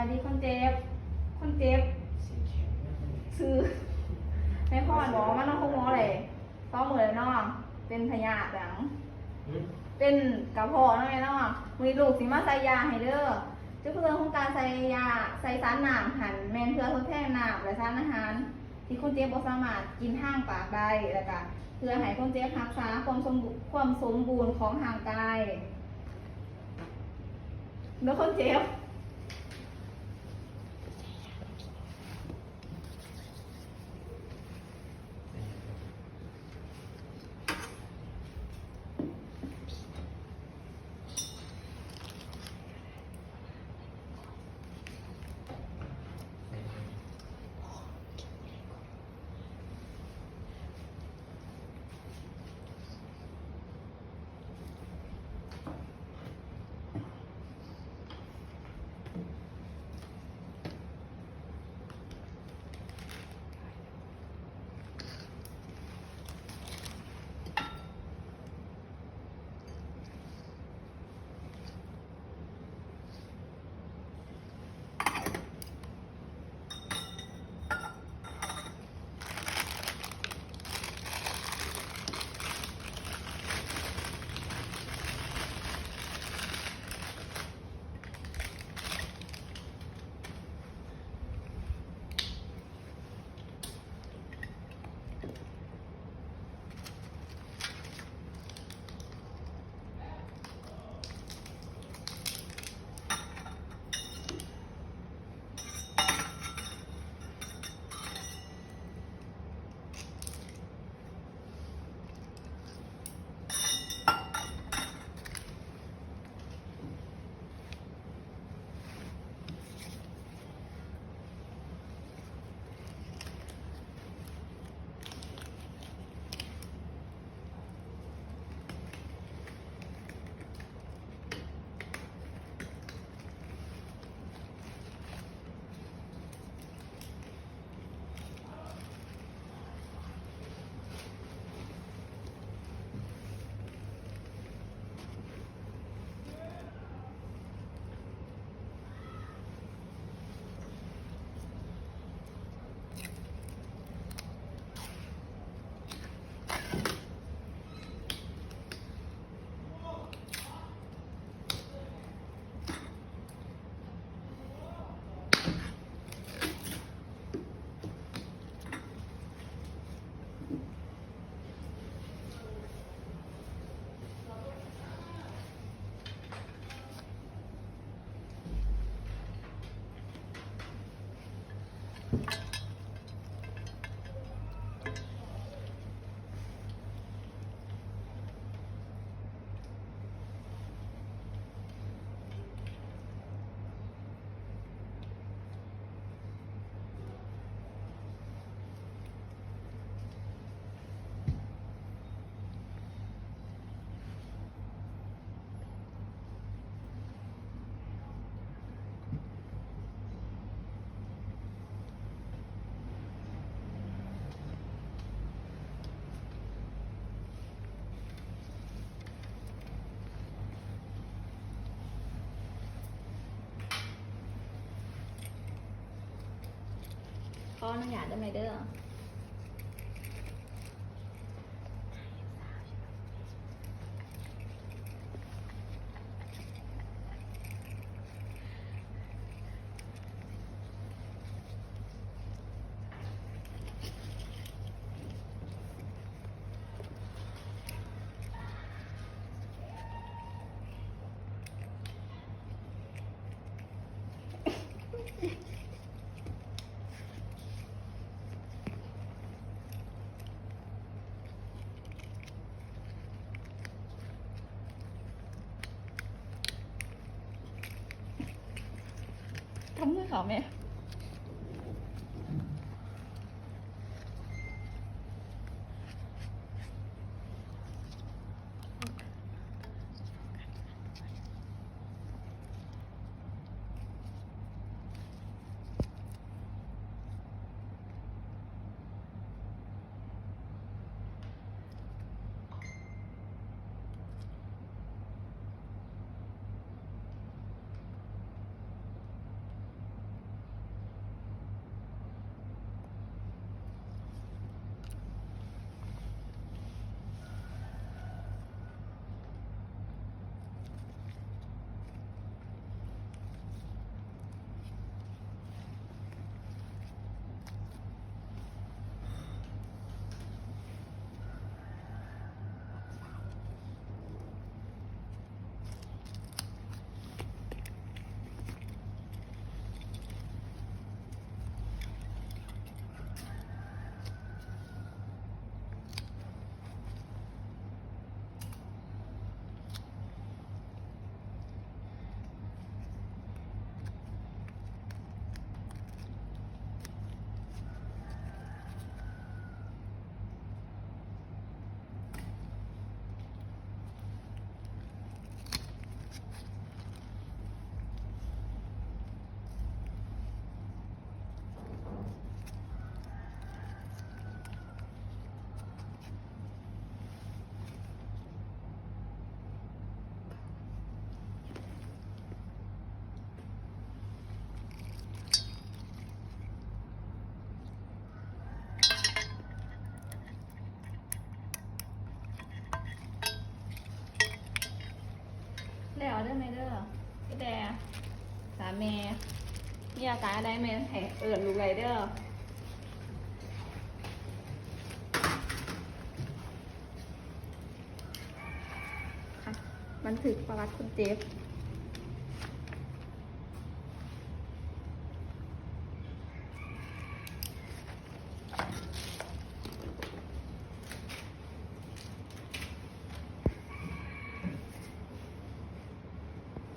ສະບາຍດີຄົນເຈັບ. ຄົນເຈັບຊື່ແມ່ພອນບໍ? ມານອນໂຮງໝໍແຫຼະ ສອງມື້ແລ້ວເນາະ. ເປັນພະຍາດຫຍັງ? ເປັນກະເພາະເນາະແມ່ເນາະ. ມື້ນີ້ລູກຊິມາໃສ່ຢາໃຫ້ເດີ. ຈຸດປະສົງຂອງການໃສ່ຢາ ໃສ່ສານນ້ຳຫັ້ນ ແມ່ນເພື່ອທົດແທນນ້ຳ ແລະ ສານອາຫານ ທີ່ຄົນເຈັບບໍ່ສາມາດກິນທາງປາກໄດ້ ແລ້ວກະເພື່ອໃຫ້ຄົນເຈັບຮັກສາຄວາມສົມ ຄວາມສົມບູນຂອງຮ່າງກາຍ. ເດີຄົນເຈັບ. ຂໍອະນຸຍາດເດີແມ່ເດີ. ທຳມືເຂົາແມ່. ເ ແຕ່ເອົາເດີແມ່ເດີ ແຕ່ ຖ້າແມ່ມີອາການອັນໃດ ແມ່ໃຫ້ເອີ້ນລູກໄດ້ເດີ. ບັນທຶກປະຫວັດຄົນເຈັບ.